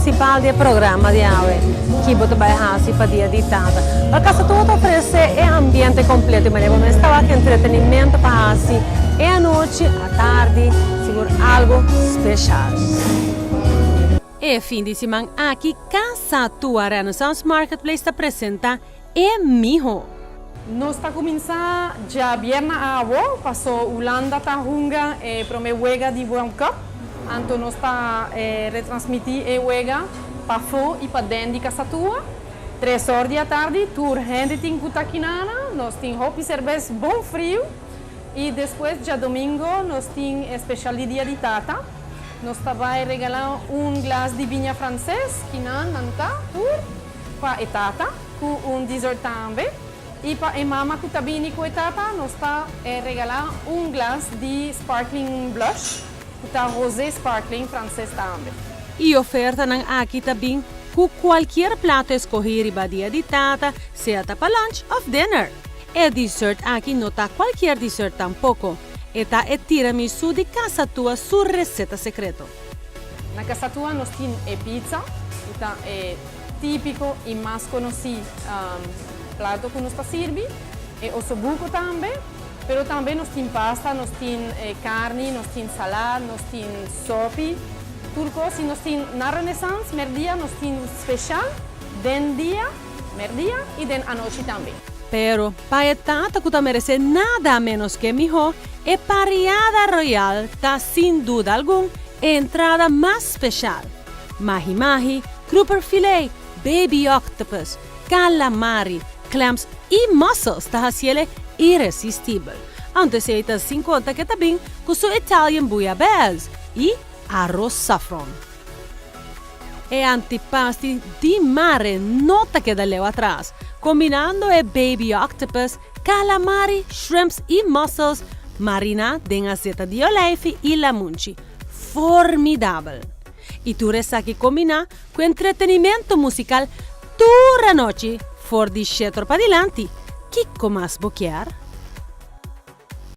principal di e programa di awe, Ki bo ta bai hasi pa Dia di Tata? Pa Casa Tua ta ofrece e ambiente completo y manera bo mes ta wak entretenimento pa hasi e anochi, atardi, sigur algo special. E fin di siman aki Casa Tua Renaissance Marketplace ta presenta E miho. Nos ta kuminsá djabièrna awo, paso Hulanda ta hunga e promé wega di World Cup, anto nos ta retransmití e wega pafó i paden di Kasatua. Tres or di atardi tur hende tin ku ta kinana, nos tin hopi serbes bon friu i despues djadomingo nos tin e speshal di Dia di Tata. Nos ta bai regalá un glas di biña franses, kinan nan ta tur pa e tata ku un dessert tambe i pa e mama ku ta bini ku e tata nos ta regalá un glas di sparkling blush ku ta rosé sparkling franses tambe. E ofertanan aki ta bin ku kualkier plato eskohí riba Dia di Tata, sea ta pa lunch òf dinner. E dessert aki no ta kualkier dessert tampoko, e ta e tiramisu di Casa Tua su reseta sekreto. Na Casa Tua nos tin e pizza, ku ta e típiko i mas konosí plato ku nos ta sirbi, e osobuco tambe, pero tambe nos tin pasta, nos tin karni, nos tin salad, nos tin sopi, tur kos i nos tin na Renaissance merdia nos tin speshal den dia, merdia i den anochi tambe. Pero pa e tata ku ta meresé nada ménos ke mihó, e parriada royal ta sin duda algun e entrada mas speshal. Mahi mahi, grouper filet, baby octopus, calamari, clams i mussels ta hasiel iresistibel. Anto esei ta sin konta ke ta bin ku su Italian bouillabaisse i aros safron. E antipasti di mare no ta keda leu atras, kombinando e baby octopus, calamari, shrimps i mussels mariná den azeta di olijfi i lamunchi. Formidabel! I tur esaki kombiná ku entretenimento musikal tur anochi for di shetor padilanti. Kiko mas bo kier?